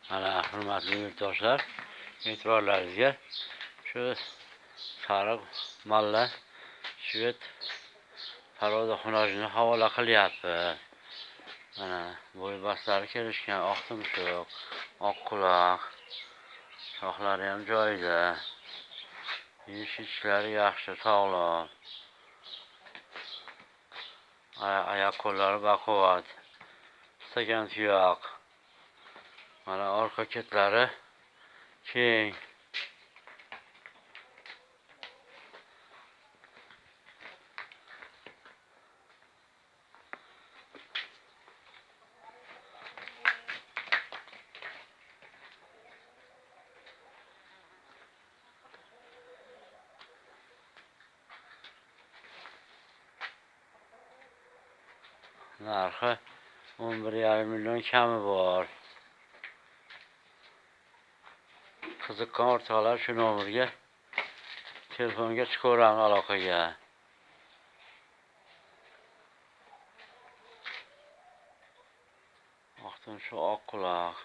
Mana, hurmatli yurtdoshlar, e'tiborlaringizga shu sariq malla shved порода xunojini havola qilyapti. Mana, bo'y bastlari kelishgan, oq tumshuq, oq quloq, shoxlari ham joyida. Yeyish ichishlari yaxshi, sog'lom. Oyoq qo'llari baquvvat. Stakan tuyoq. Mana, orqa ketlari keng. Narxi 11,5 million kami bor. Qiziqqan o'rtoqlar shu nomerga telefonga chiqaveramiz aloqaga. Oqdan shu oq quloq.